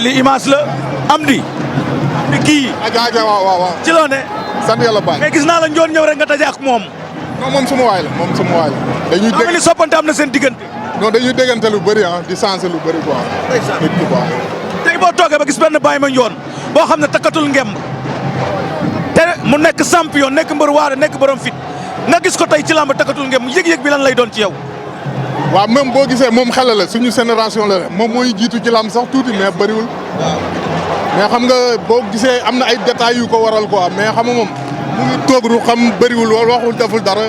mais li image la am di kii. waaw. ci loo ne. sant yàlla baay. mais gis naa la njoon ñëw rek nga daje ak moom. non moom suma waay la dañuy dégg li soppante am na seen diggante. non dañuy déggante lu bëri di sensé lu bëri quoi. nit ki quoi. tey boo toogee ba gis benn Baye Mandione boo xam ne takkatul ngemb te mu nekk champion nekk mbër waare nekk borom fit nga gis ko tey ci làmb takkatul ngemb yëg-yëg bi lan lay doon ci yow. waaw même boo gisee moom xale la suñu génération la moom mooy jiitu ci làmb sax tuuti mais bëriwul. mais xam nga boo gisee am na ay détails yu ko waral quoi mais xam nga moom mu ngi toog ru xam bëriwul wala waxul deful dara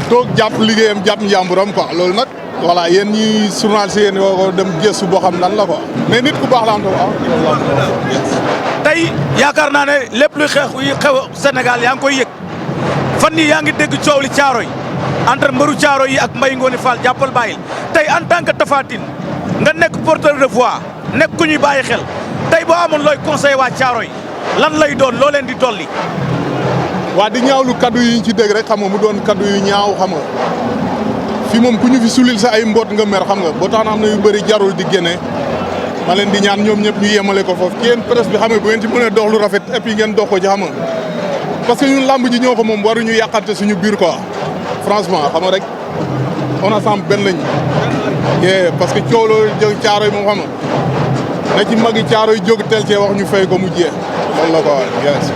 toog jàpp liggéeyam jàpp njàmburam quoi loolu nag. voilà yéen ñi journaliste yéen yoo ko dem gëstu boo xam lan la quoi mais nit ku baax la am tey yaakaar naa ne lépp luy xew Sénégal yaa ngi koy yëg fan yii yaa ngi dégg coow li caaro yi entre mbëru caaro yi ak Mbaye Ngoné Fall jàppal bàyyil tey en tant que Tapha Tine nga nekk porteur de voix nekk ku ñuy bàyyi xel tey boo amoon looy conseil waa caaro yi lan lay doon loo leen di dolli. waa di ñaawlu kaddu yi ñu ci dégg rek xam nga mu doon kaddu yu ñaaw xam nga. fii moom ku ñu fi sulil sa ay mboot nga mer xam nga boo tax na am na yu bëri jarul di génne ma leen di ñaan ñoom ñëpp ñu yemale ko foofu ci yéen presse bi xam nga bu ngeen ci mënee dox lu rafet et puis ngeen dox ko ci xam nga parce que ñun làmb ji ñoo ko moom waruñu yàqante suñu biir quoi franchement xam nga rek on ensemble benn lañ parce que coow loolu jóg caaro yi moom xam nga na ci magi caaro yi jóg tel cee wax ñu fay ko mu jeex loolu la ko yes.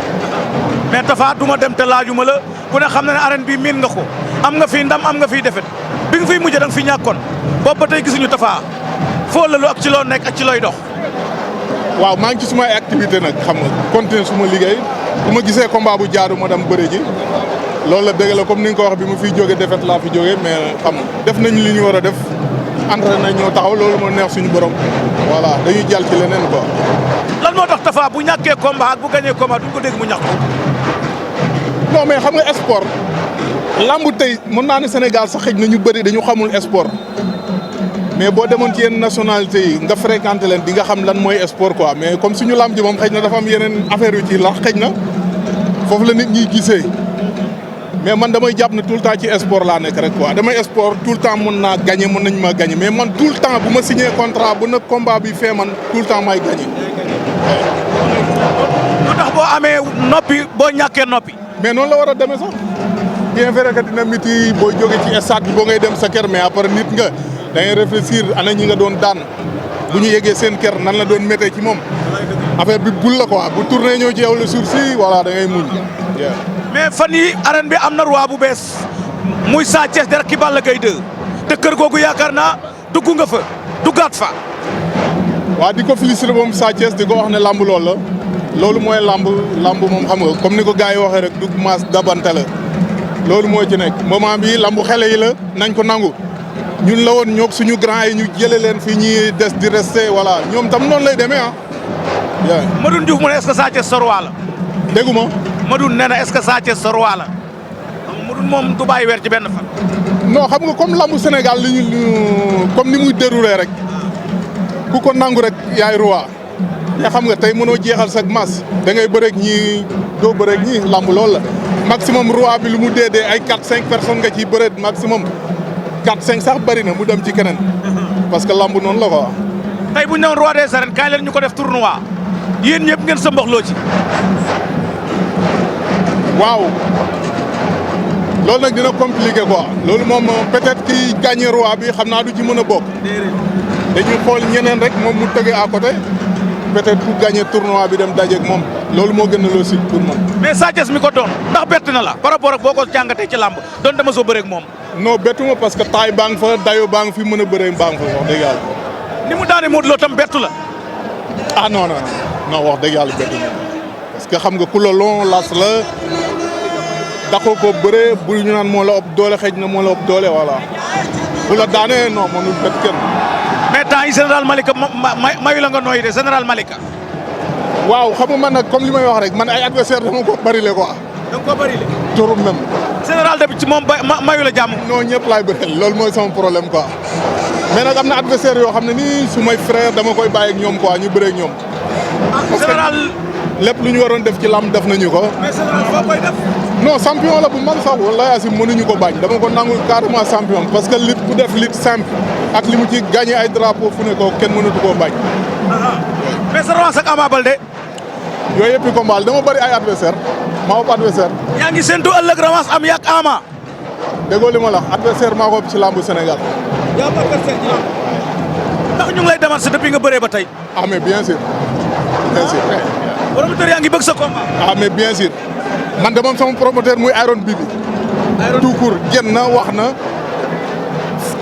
mais Tapha du ma dem te laajuma la ku ne xam na ne arène bi miin nga ko am nga fi ndam am nga fi defet bi nga fiy mujj da nga fi ñàkkoon boobu ba tey gisuñu Tapha foo la lu ak ci loo nekk ak ci looy dox. waaw maa ngi ci sumay activité nag xam nga continuer suma liggéey bu ma gisee combat bu jaaru ma dem bëre ji loolu la dëgg la comme ni nga ko wax bi ma fiy jógee defet laa fi jógee mais xam nga def nañu li ñu war a def entraîné nañ ñoo taxaw loolu moo neex suñu borom voilà dañuy jàll ci leneen quoi. lan moo tax Tapha bu ñàkkee combat ak bu gañee combat duñ ko dégg mu ñàkk ko. non mais xam nga sport lambu tey mën naa ne Sénégal sax xëj na ñu bëri dañu xamul sport mais boo demoon ci yenn nationalité yi nga fréquenté leen di nga xam lan mooy sport quoi mais comme suñu lamb ji moom xëj na dafa am yeneen affaire yu ci lax xëj na foofu la nit ñi gisee mais man damay jàpp ne tout le temps ci sport laa nekk rek quoi damay sport tout le temps mën naa gagné mën nañ ma gagné mais man tout le temps bu ma signé contrat bu na combat bi fee man tout le temps may gagné. lu tax boo amee noppi boo ñàkkee noppi. mais noonu la war a demee sax bien vrai que dina miti boo jógee ci stade bi boo ngay dem sa kër mais après nit nga da ngay réfléchir ana ñi nga doon daan bu ñu yeggee seen kër nan la doon méttee ci moom affaire bi bul la quoi bu tourné ñëw ci yow le jour si voilà da ngay muñ. mais fan yi arène bi am na roi bu bees muy Sa Thiès dara ki Balla Gaye 2 te kër googu yaakaar naa dugg nga fa duggaat fa. waaw di ko féliciter moom Sa Thiès di ko wax ne lamb loolu la loolu mooy lamb moom xam nga comme ni ko gars yi waxee rek dugg maas dabante la loolu moo ci nekk moment bi lambu xele yi la nañ ko nangu ñun la woon ñoog suñu grand yi ñu jëlee leen fii ñuy des di rester voilà ñoom tam noonu lay demee ah. Madoune Diouf mu ne est-ce que Sa Thiès sa roi la. déggu ma. Madoune nee na est-ce que Sa Thiès sa roi la Madoune moom du bàyyi weer ci benn fan. non xam nga comme lambu Sénégal li ñu comme ni muy déroulé rek ku ko nangu rek yaay roi. mais xam nga tey mënoo jeexal sa masse da ngay bëreeg ñii doo bëreeg ñii lamb loolu la maximum roi bi lu mu dee ay 4-5 personnes nga ciy bëreet maximum 4-5 sax bëri na mu dem ci keneen parce que lamb noonu la quoi. tey bu ñu newoon roi des arènes kaay leen ñu ko def tournoi yéen ñëpp ngeen sa mboxloo ci. waaw loolu nag dina compliqué quoi loolu moom peut-être ki gagné roi bi xam naa du ci mën a bokk. dañuy xool ñeneen rek moom mu tëgee à côté. peut-être pour gagner tournoi bi dem dajeeg moom loolu moo gën a loo si pour man. mais Sa Thiès mi ko doon ndax bett na la par rapport ak boo ko jàngatee ci làmb doon dama soo bëreeg moom. non bettuma parce que taay baa ngi fa dayo baa ngi fi mën a bëree baa ngi fa wax dëgg yàlla. ni mu daane Modou Lo tam bettu la. ah non wax dëgg yàlla bettu ma parce que xam nga ku la long las la daxoo ko bëree bu ñu naan moo la ëpp doole xëj na moo la ëpp doole voilà bu la daanee non mënul bett kenn. mais temps yi général Malika mayu la nga nooyi de général Malika. waaw xam nga man nag comme li may wax rek man ay adversaire dama ko bëri le quoi. da nga ko bëri le. turum même. général de ci moom mayu la jàmm. non ñëpp laay bëreel loolu mooy sama problème quoi mais nag am na adversaire yoo xam ne nii su may frère dama koy bàyyi ak ñoom quoi ñu bëree ak ñoom. parce que général. lépp lu ñu waroon def ci lamb def nañu ko. mais général foo koy def. non champion la bu mag sax wallaahi asim mënuñu ko bañ dama ko nangu carrément champion parce que lit ku def lit simple ak li mu ci gagné ay drapeau fu ne ko kenn mënatu koo bañ. mais sa revanche ak Ama Baldé. yooyu yëpp combat dama bëri ay adversaire maa ëpp adversaire. yaa ngi séntu ëllëg revanche am yak Ama. déggoo li ma la wax adversaire maa ko ëpp ci lambu Sénégal. yaa ma adversaire ci lamb. ndax ñu ngi lay démarrer depuis nga bëree ba tey. ah mais bien sûr. bien sûr. promoteur yaa ngi bëgg sa combat. ah mais bien sûr. man de moom sama promoteur muy Iron Bibi. tout court génn na wax na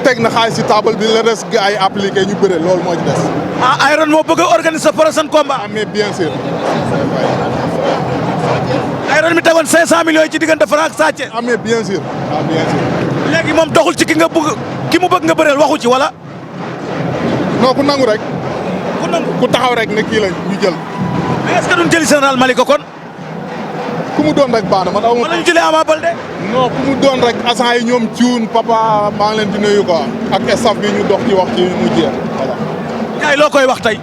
teg na xaalis ci table bi le reste gars yi appliqué ñu bëre loolu moo ci des. ah Iron moo bëgg a organiser prochain combat. ah mais bien sûr. Iron mi tegoon 500 millions yi ci diggante Franc ak Sa Thiès. ah mais bien sûr. ah bien sûr. léegi moom doxul ci ki nga bëgg ki mu bëgg nga bëreel waxu ci wala. non ku nangu rek. ku nangu ku taxaw rek ne kii la ñu jël. mais est-ce que duñ jëli général Malika kon. ku mu doon rek baax na man aw ma. wala ñu jëlee Ama Baldé. non ku mu doon rek agent yi ñoom Thioune papa maa ngi leen di nuyu quoi ak staff bi ñu dox ci wax ci mu jeex voilà. Ndiaye loo koy wax tey.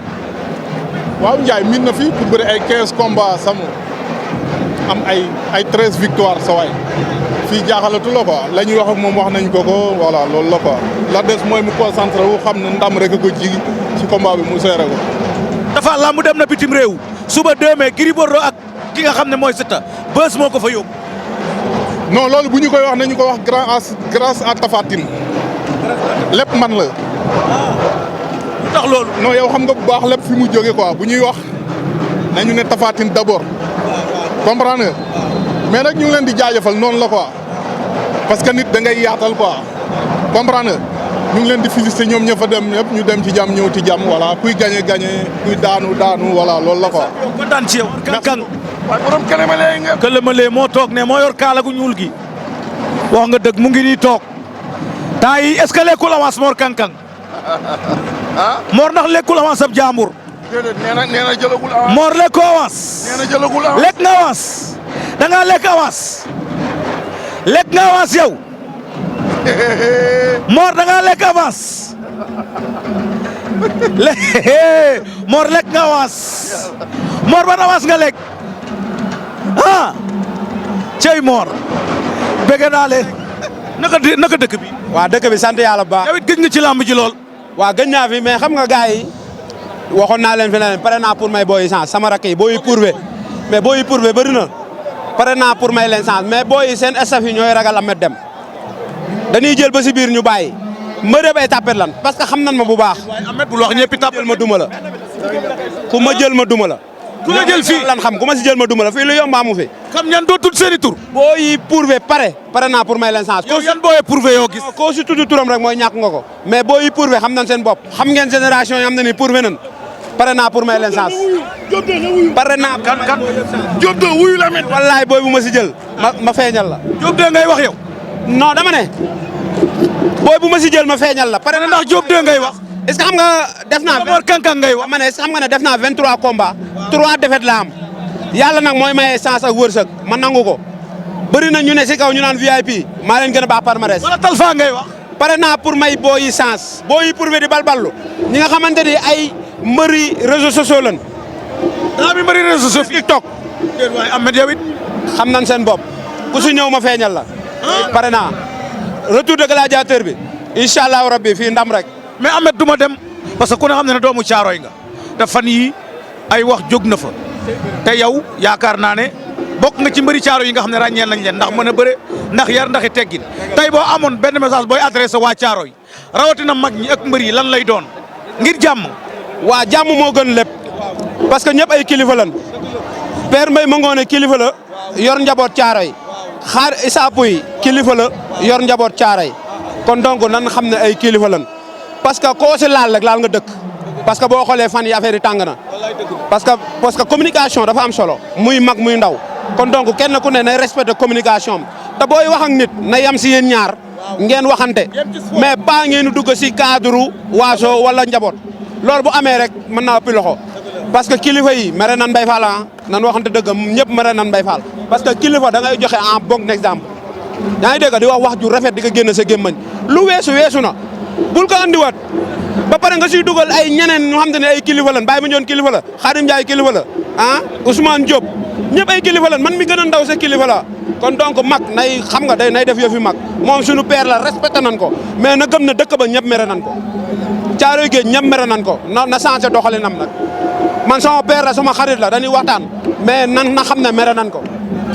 waaw Ndiaye min na fi pour bëri ay 15 combats sama am ay 13 victoires sa waay fii jaaxalatu la quoi la ñuy wax ak moom wax nañ ko voilà loolu la quoi la des mooy mu concentré wu xam ne ndam rek a ko ji ci combat bi mu seere ko. dafa lamb dem na bitim réew suba 2 mai Gris Bordeaux ak ki nga xam ne mooy Siteu bës moo ko fa yóbbu. non loolu bu ñu koy wax nañu ko wax grâce à Tapha Tine lépp man la. lu tax loolu. non yow xam nga bu baax lépp fi mu jóge quoi bu ñuy wax nañu ne Tapha Tine d'abord comprendre nga mais nag ñu ngi leen di jaajëfal noonu la quoi parce que nit da ngay yaatal quoi comprendre nga ñu ngi leen di féliciter ñoom ña fa dem ñëpp ñu dem ci jàmm ñëw ci jàmm voilà kuy gagné kuy daanu voilà loolu la quoi. yow kontaan ci yow. Kang waaye borom Kélémalé nga. Kélémalé moo toog ne moo yor kaala gu ñuul gi. wax nga dëgg mu ngi nii toog temps yi est-ce que lekkul avance Mor Kang Kang. ah Mor ndax lekkul avance ab jaambur. déedéet nee na jëlagul avance. Mor lekkoo avance. nee na jëlagul avance. lekk nga avance. da ngaa lekk avance. lekk nga avance yow. Mor da ngaa lekk avance. Mor lekk nga avance. Mor ban avance nga lekk. ah. cey Mor. bëgg naa leen. naka dëkk bi. waa dëkk bi sant yàlla bu baax. yow it gëj nga ci làmb ji lool. waa gëj naa fi mais xam nga gars yi waxoon naa leen fi ne leen pare naa pour may booy chance sama rakk yi booy pourvé mais booy pourvé bëri na pare naa pour may leen chance mais booy seen staff yi ñooy ragal Ahmed Deme dañuy jël ba si biir ñu bàyyi mbër bay tàppet lan parce que xam nan ma bu baax. waaye Ahmed bul wax ñëpp tàppet jël ma duma la ku ma jël ma duma la. ku la jël fii lan xam ku ma si jël ma duma la fii lu yomb amu fi. xam ñan doo tudd seen i tur. booy pourvé pare naa pour may leen chance. yow yan booyee pourvé yoo gis. koo si tudd turam rek mooy ñàkk nga ko mais booy pourvé xam nañ seen bopp xam ngeen génération yi am na ni pourvé nan pare naa pour may leen chance pare naa kan Diop de wuyu la met. wallaay booy bu ma si jël ma feeñal la. Diop de ngay wax yow. non dama ne booy bu ma si jël ma feeñal la pare na ndax Diop de ngay wax. est-ce que xam nga def naa. Mor Kang Kang ngay wax. ma ne est-ce que xam nga ne def naa 23 combats 3 défaites la am yàlla nag mooy maye chance ak wërsëg ma nangu ko bëri na ñu ne si kaw ñu naan VIP maa leen gën a baax palmarès. wala Talfa ngay wax. pare naa pour may booy yi chance booy yi pourvé di balballu ñi nga xamante ni ay mbëri réseaux sociaux lañ. daa mi mbëri réseaux sociaux. TikTok. déedéet waaye Ahmed yow it. xam nañ seen bopp ku si ñëw ma feeñal la. pare naa retour de gladiateur bi incha allahu rabbi fii ndam rek. mais Ahmed du ma dem parce que ku ne xam ne doomu caaroy nga te fan yi ay wax jóg na fa te yow yaakaar naa ne bokk nga ci mbëri caaro yi nga xam ne ràññeel nañ leen ndax mën a bëre ndax yar ndaxi teggin tey boo amoon benn message booy adressé waa caaro yi rawatina mag ñi ak mbër yi lan lay doon ngir jàmm. waa jàmm moo gën lépp parce que ñëpp ay kilifa lan père Mbaye ma ngoone kilifa la yor njaboot caaro yi xaar Issa Pouye kilifa la yor njaboot caaro yi kon donc nan xam ne ay kilifa lan parce que koo si laal rek laal nga dëkk parce que boo xoolee fan yi affaire yi tàng na parce que communication dafa am solo muy mag muy ndaw kon donc kenn ku ne nay respecté communication am te booy wax ak nit na yam si yéen ñaar ngeen waxante mais pas ngeen dugg si cadre waaso wala njaboot loolu bu amee rek mën naa ëppi loxo parce que kilifa yi mere nan Mbaye Fall nan waxante dëgg ñëpp mere nan Mbaye Fall parce que kilifa da ngay joxe en bon exemple yaa ngi dégg di wax ju rafet di ko génn sa gémmañ lu weesu na bul ko andiwaat ba pare nga siy dugal ay ñeneen ñu xam ne ay kilifa lan Baye Mandione kilifa la Khadim Ndiaye kilifa la Ousmane Diop ñëpp ay kilifa lan man mi gën a ndaw sa kilifa la kon donc mag nay xam nga day nay def yëfi mag moom suñu père la respecté nan ko mais na gëm na dëkk ba ñëpp mere nan ko Caaroy Géej ñëpp mere nan ko na changé doxalinam nag man sama père la sama xarit la dañuy waxtaan mais nan na xam ne mere nan ko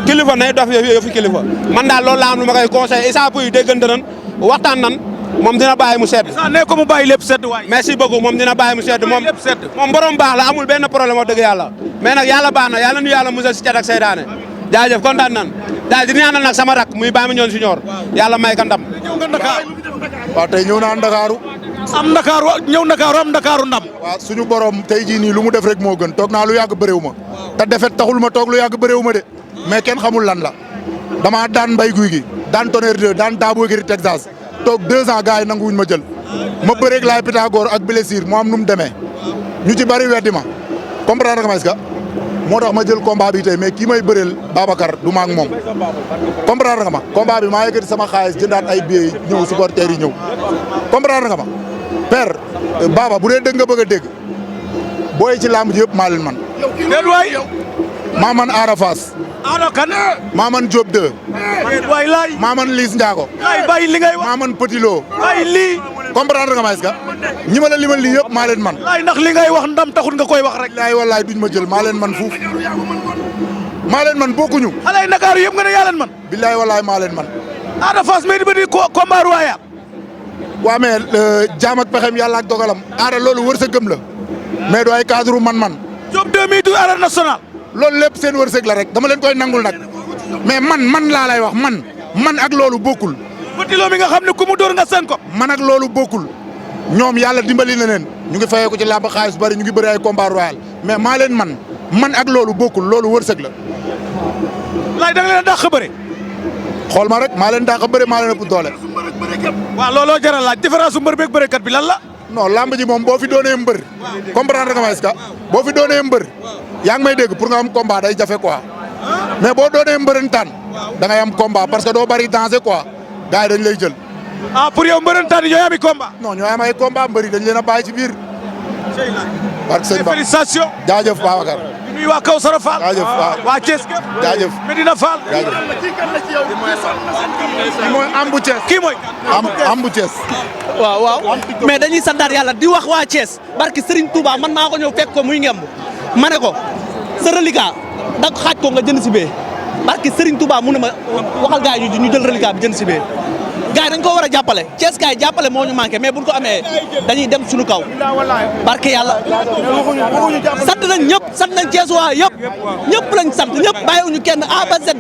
kilifa nay dof yëfi kilifa man daal loolu laa am lu ma koy conseillé Issa Pouye déggante nan waxtaan nan moom dina bàyyi mu sedd. ne ko mu bàyyi lépp sedd waay. merci beaucoup moom dina bàyyi mu sedd moom borom baax la amul benn problème wax dëgg yàlla mais nag yàlla baax na yàlla nu yàlla musal si cat ak seydaane jaajëf kontaan nan daal di ñaanal nag sama rak muy Baye Mandione Junior yàlla may ka ndam. waaw tey ñëw naa Ndakaaru. am Ndakaaru ndam. waaw suñu borom tey jii nii lu mu def rek moo gën toog naa lu yàgg bëréew ma te defet taxul ma toog lu yàgg bëréew ma de mais kenn xamul lan la dama daan mbay guy gi daan tonnerre 2 daan Dabo Giri Texas toog 2 ans gars yi nanguwuñ ma jël ma bëreeg laay Pythagore ak blessure moo am nu mu demee ñu ci bari weddi ma comprendre nga ma est-ce que moo tax ma jël combat bi tey mais kii may bëreel Babacar du ma ak moom comprendre nga ma combat bi maa yëkkati sama xaalis jëndaat ay billets ñëw supporters yi ñëw comprendre nga ma père Baba bu dee dëgg nga bëgg a dégg booy ci làmb ji yëpp maa leen man déet waay. maa man Ada Fass Ada kan. maa man Diop 2 déet waay laay. maa man Liss Ndiago laay bàyyi li ngay wax. maa man Petit Lo laay lii. comprendre nga ma est-ce que ñi ma la limal lii yëpp maa leen man laay ndax li ngay wax ndam taxul nga koy wax rek. laay wallaay duñ ma jël maa leen man fuuf maa leen man bokkuñu xale yi Ndakaaru yëpp nga ne yaa leen man. billaay wallaay maa leen man Ada Fass mais di ba di combat royal. waa mais jaam ak pexem yàlla ak dogalam aada loolu wërsëgam la mais du ay cadre man Diop 2000 du arène nationale. loolu lépp seen wërsëg la rek dama leen koy nangul nag mais man laa lay wax man ak loolu bokkul Petit Lo mi nga xam ne ku mu dóor nga sën ko. man ak loolu bokkul ñoom yàlla dimbali na leen ñu ngi fayee ko ci làmb xaalis bari ñu ngi bëri ay combat royal mais maa leen man ak loolu bokkul loolu wërsëg la laay da nga leen a dàq bëre. xool ma rek maa leen dàq bëri maa leen ëpp doole waaw looloo jaral laaj différence su mbër beeg bërekat bi lan la. non làmb ji moom boo fi doonee mbër comprendre nga ma est-ce que boo fi doonee mbër yaa ngi may dégg pour nga am combat day jafe quoi mais boo doonee mbërëntaan da ngay am combat parce que doo bari danger quoi gars yi dañ lay jël. ah pour yow mbërëntaan yi ñooy ami combat. non ñooy am ay combat mbëri dañ leen a bàyyi ci biir. barke sëñ Ba félicitations. jaajëf Babacar. di nuyu waa Kawsara Fall. jaajëf waaw waa Thiès képp. jaajëf Medina Fall. jaajëf. kii mooy Ambu Thiès. kii mooy. Ambu Thiès. waaw mais dañuy santaat yàlla di wax waa Thiès barki Serigne Touba man maa ko ñëw fekk ko muy ngemb ma ne ko sa reliquat da xaaj ko nga jënd si bee barki Serigne Touba mu ne ma waxal gars yi ñu jël reliquat bi jënd si bee gars yi dañ ko war a jàppale Thiès gars yi jàppale moo ñu manqué mais buñ ko amee dañuy dem suñu kaw barki yàlla sant nañ ñëpp sant nañ Thiès waa ñëpp lañ sant ñëpp bàyyiwuñu kenn A ba Z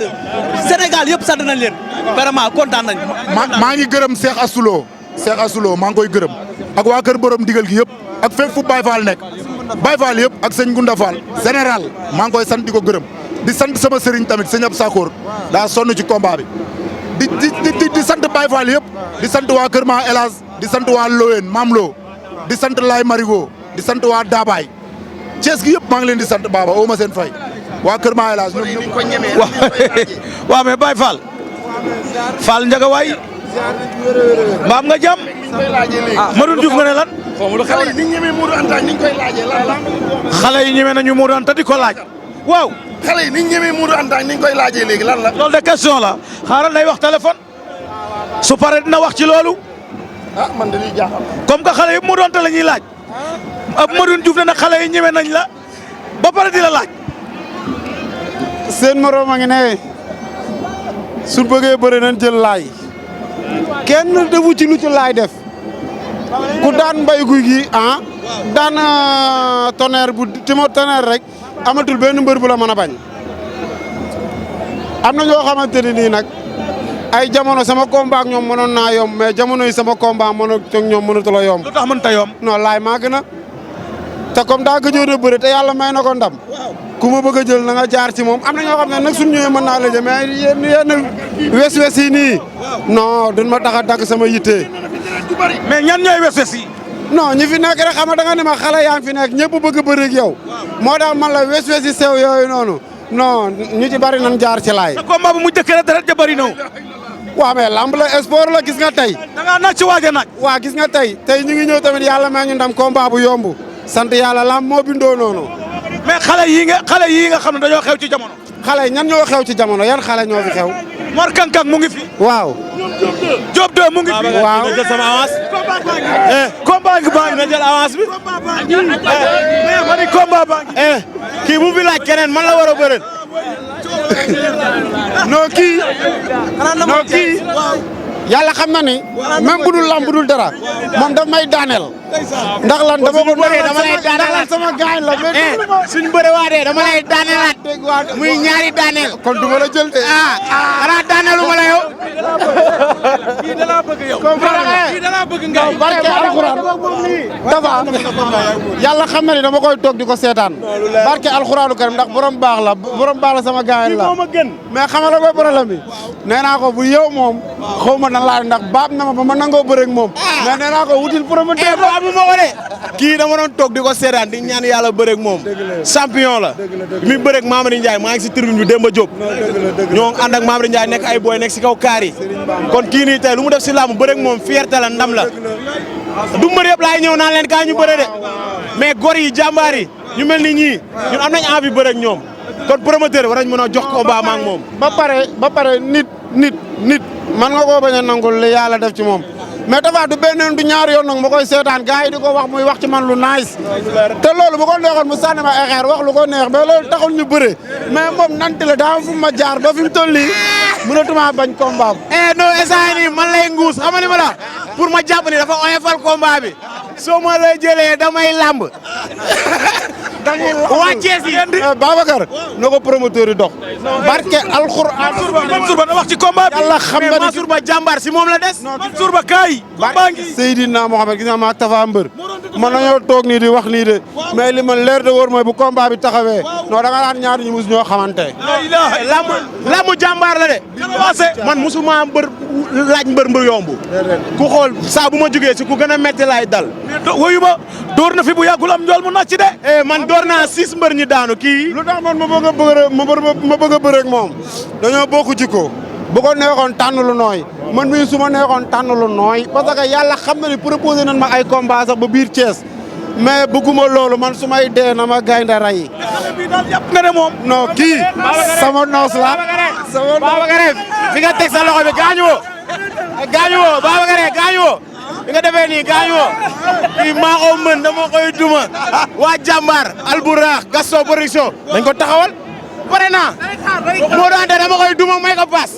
Sénégal yëpp sant nañ leen vraiment kontaan nañ maa ngi gërëm Cheikh Asoulo maa ngi koy gërëm ak waa kër borom digal gi yëpp ak fépp fu Baye Fall nekk Baye Fall yëpp ak sëñ Gunda Fall général maa ngi koy sant di ko gërëm di sant sama sëriñ tamit sëñ Ab Sakor daa sonn ci combat bi di sant Baye Fall yëpp di sant waa Kër Ma Elas di sant waa Lowen Maam Lo di sant Laay Marigo di sant waa Dabaay Thiès gi yëpp maa ngi leen di sant Baba oo ma seen fay waa Kër Ma Elas ñoom ñëpp. waaw mais Baye Fall. Fall Ndiaga waay. mbaam nga jàmm. Madoune Diouf nga ne lan. xale yi ni ñu ñemee Modou Anta ni ñu koy laajee lan la. xale yi ñeme nañu Modou Anta di ko laaj. waaw. xale yi ni ñu ñemee Modou Anta ni ñu koy laajee léegi lan la. loolu de question la xaaral day wax téléphone su paree dina wax ci loolu. ah man dañuy jaaxal. comme que xale yëpp Modou Anta la ñuy laaj. ab Madoune Diouf ne nag xale yi ñeme nañ la ba pare di la laaj. seen morom a ngi ne su bëggee bëri nañ jël laay kenn defu ci lu ci laay def ku daan mbay guy gi daan tonnerre bu timo tonnerre rek amatul benn mbër bu la mën a bañ am na ñoo xamante ne nii nag ay jamono sama combat ak ñoom mënoon naa yomb mais jamono yi sama combat mënoon ak ñoom mënatu la yomb. lu tax mënta yomb. non laay maa gën a te comme daa gëjoon a bëre te yàlla may na ko ndam ku ma bëgg a jël na nga jaar ci moom am na ñoo xam ne nag suñu ñëwee mën naa la jël mais yenn wes yi nii non duñ ma tax a dagg sama yitte. mais ñan ñooy wes yi. non ñi fi nekk rek xam nga da nga ne ma xale yaa fi nekk ñëpp bëgg a bëri ak yow moo tax man la wes yi sew yooyu noonu non ñu ci bari nañ jaar ci laay. sa combat bu mu jëkkee rek dara ja bëri na. waaw mais lamb la sport la gis nga tey. da ngaa naaj ci waaj a naaj. waa gis nga tey ñu ngi ñëw tamit yàlla may ñu ndam combat bu yomb sant yàlla lamb moo bindoo noonu. mais xale yii nga xam ne dañoo xew ci jamono. xale yi ñan ñoo xew ci jamono yan xale ñoo fi xew. Mor Kang Kang mu ngi fi. waaw Diop 2 mu ngi fi. waaw dina jël sama avance. combat ngi baa ngi. dina jël avance bi. ma ni combat baa ngi. kii bu fi laaj keneen man la war a bëreel. non kii yàlla xam na ni même bu dul lamb bu dul dara moom daf may daaneel ndax lan dama ko bëree dama lay daanelaat sama gaañ la mais suñu bëre waatee dama lay daanelaat muy ñaari daaneel. kon du ma la jël de xanaa daaneelu ma la yow. kii da laa bëgg yow. kii da laa bëgg nga. barke alxuraan dafa yàlla xam na ni dama koy toog di ko seetaan barke alxuraanu karim ndax borom baax la sama gaañ la mais xamal la mooy problème bi nee naa ko bu yow moom xaw ma nan laa ndax baab na ma ba ma nangoo bëreeg moom mais nee naa ko wutil promoteur amu ma ko de kii dama doon toog di ko seetaan di ñaan yàlla bëreeg moom champion la mi bëreeg Mamadou Ndiaye maa ngi si tribune bi Demba Diop ñoo ànd ak Mamadou Ndiaye nekk ay boy nekk si kaw kaar yi kon kii nii tey lu mu def si làmb bëreeg moom fierté la ndam la du mbër yëpp laay ñëw naan leen kaa ñu bëre de mais gor yi jàmbaar yi ñu mel ni ñii ñun am nañ envie bëreeg ñoom kon promoteur war nañ mën a jox combat ma ak moom ba pare nit man nga koo bañ a nangul li yàlla def ci moom mais Tapha du benn du ñaari yoon nag ma koy seetaan gars yi di ko wax muy wax ci man lu nice te loolu bu ko neexoon mu sànni ma ay xeer wax lu ko neex mais loolu taxul ñu bëre mais moom nanti la daa am fu ma jaar ba fi mu toll nii mënatuma bañ combat am. non instant nii man lay nguus xam nga ni ma la pour ma jàpp ni dafa oyofal combat bi soo ma lay jëlee damay lamb. waa Thiès yi Babacar na ko promoteur yi dox. barke alxuraan. Mansour Ba na wax ci combat bi. yàlla xam na ni Mansour Ba jàmbaar si moom la des. Mansour Ba kaay. combat ngi. Seydina Mohamed gis nga ma Tapha mbër man nañoo toog nii di wax nii de mais li ma leer de wóor mooy bu combat bi taxawee non da nga naan ñaar ñu mus ñoo xamante. lamb jàmbaar la de. man musuma laaj mbër yomb. ku xool saa bu ma jugee si ku gën a metti laay dal. woyu ma door na fi bu yàggul am njool mu nàcc de. man door naa 6 mbër ñi daanu kii. lu tax man ma bëgg a bëre ak moom dañoo bokk jikko bu ko neexoon tànn lu nooy man mii su ma neexoon tànn lu nooy parce que yàlla xam na ni proposé nañ ma ay combat sax ba biir Thiès mais bëgguma loolu man su may dee na ma gaynde ray nga ne moom. non kii sama noos la sama Babacar fi nga teg sa loxo bi gaañu woo Babacar gaañu woo bi nga defee nii gaañu woo kii maa ko mën dama koy duma waa jàmbaar Alburax Gaston Production dañ ko taxawal pare naa moo daan dama koy duma may ko paas